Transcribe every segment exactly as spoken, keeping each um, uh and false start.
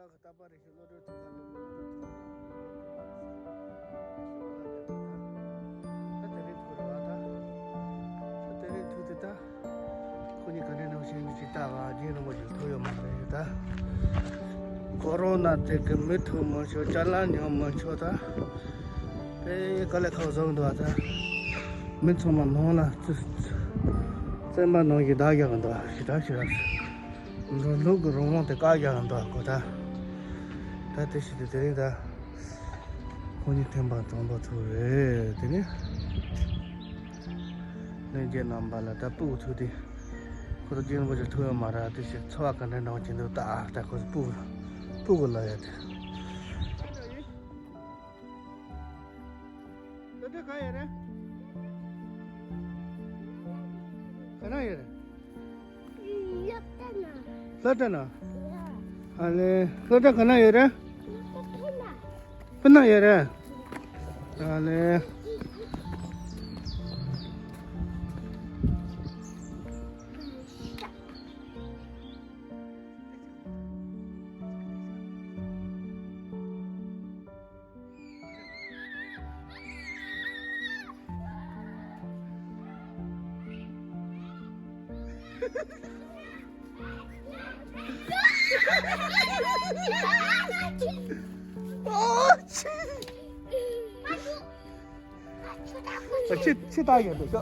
རྟག་པར་རེ་ཞིག་བློ་གྲོས་ཐུགས་ཁ་འདུག་གོ། བློ་གྲོས་ཐུགས་ཁ་འདུག་གོ། ད་དེ་རིང་ཐུག་རེད་བ་ད། ད་དེ་རིང་ཐུག་དེ་ད། ཁོ་གཉིས་ག་འདྲའི་ནང་བཞིན་མི་ཅིག་ལྟ་བ་རྗེས་ནོར་མོ་ཞིག་ཐུག་ཡོད་མ་རེད་ད། ཀོ་རོ་ན་དེ་གི་མི་ཐུག་མི་ཆོག་ཅ་ལག་ཉོ་མི་ཆོག་ད། དཔེ་དཀའ་ལས་ཁག་བཟོ་གི་འདུག་བ་ད། མི་ཚང་མ་ནང་ལ་བཙུན་པ་ནང་བཞིན་བདག་རྒྱག་གི་འདུག་བ་ཞེ་དྲག་ཞེ་དྲག་འགྲོ་ལུགས་ཀྱི་རང་དབང་དེ་བཀག་རྒྱག་འདུག་གོ་ད། ད་དེ་བཞིན་དུ་དེ་རིང་ད་ཁོང་གཉིས་ཐེམ་པ་དང་པོ་ཐུག་རེད་དེ་ནི། ལྷན་རྒྱས་རྣམ་པ་ལ་ད་སྤུ་གུ་ཐུག་དེ། ཁོ་ཚོ་རྗེས་ལུས་པ་ཅིག་ཐུག་ཡོད་མ་རེད་དེ་ཞིག་འཚོ་བ་ག་འདྲ་གནང་གི་འདུག་ད་ཨ་ད་ཁོ་ཚོ་སྤུ་གུ་སྤུ་གུ་ལ་ཡོད་དེ། སློབ་གྲྭ་གང་ཡོད་རེད། ག་ན་ཡོད་རེད། སློབ་གྲྭ་ན། སློབ་གྲྭ་ན། ཡ། ཨ་ལེ། སློབ་གྲྭ་ག་ན་ཡོད་རེད། སློབ་གྲྭ་ཕུ་ན་ཡོད་རེད། ཨ་ལེ། ཨོ་ཆི། ཆི་ཆི་ད་ཡོད་འདུག་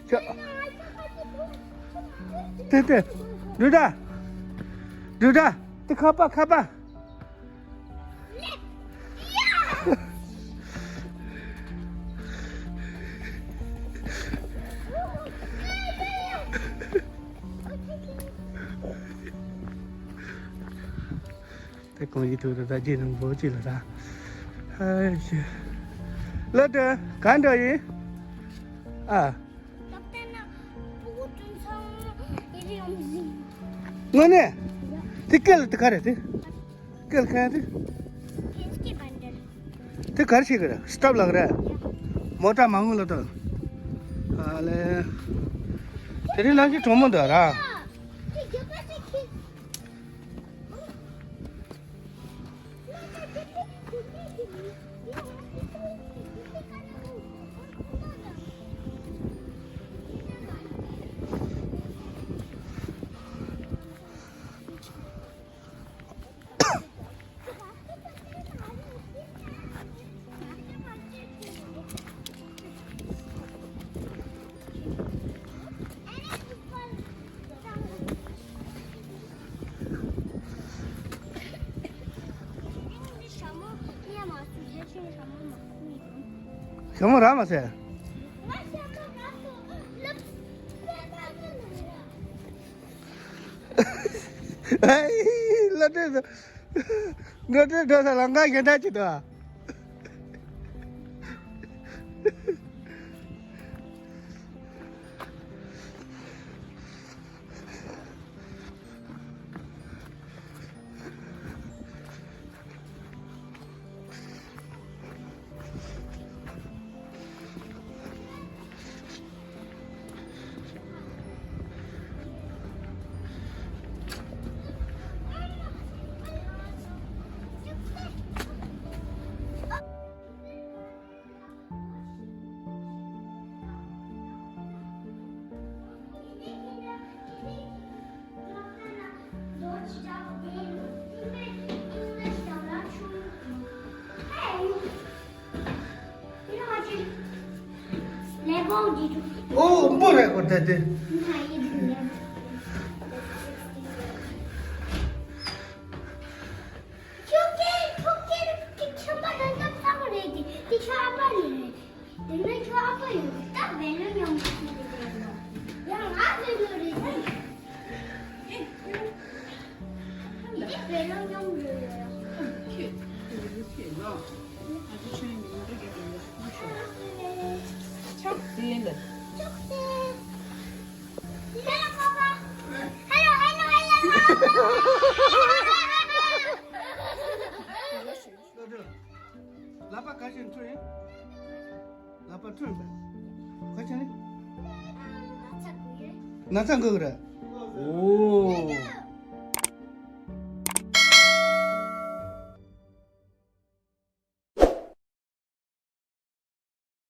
ཆ། དེ་དེ། འདྲུད་ད། འདྲུད་ད། དེ་ཁ་པ་ཁ་པ། དེ་གོང་ཡིག་ཐུག་རེད་ད་རྗེས་ནང་འབོ་ཅི་ལ་ད། ཧ་ཤི། ལ་དྲ་ག་འདྲ་ཡིན། ཨ། དངོས་གནས། དེ་སྐད་ལ་དེ་ག་རེད་དེ། སྐད་ལ་ག་རེད་དེ། དེ་ག་རེ་བྱེད་གི་རེད། སི་ཊོབ་ལབ་གི་རེད། མོ་ཊ་མ་འོང་ལ་ད། ཨ་ལེ། དེ་རིང་ནང་གི་གྲོགས་མོ་འདུག་ར། ཞྭ་མོ་ར་མ་ཟེར། ཨེ། ལ་དྲོད། ལ་དྲོད་འགྲོ་ས་ལ་ང་གཞན་དག་ཅིག་འདུག་ཨོ་འབོ་རེད་གོ་ད་དེ། དེ་ནས་ཁྱོད་ཨ་ཕ་ཡོང་ད་བེ་ལོ་མཉམ་དུ་ཁྱོད་དེ་ཡང་ང་བེ་ལོ་རེད་ད། འདི་བེ་ལོ་མཉམ་རེད། ཁྱོད་དེ་ཁྱོད་ལ་ཨ་ཅེ་ཆོས་ཉིན་འདྲ་གི་བེ་ལོ་མ་ཤོར། ཆོག་དེ་ལ། ཆོག་དེ། Hello, Papa. Hello, hello, hello. ལག་པ་ག་ཞིག་འཁྲུ་ཡིན། ལག་པ་འཁྲུ་ཡིན་པས། ག་ཞིག་ནི། ན་ཚ་འགོས་རེད། ཨོ།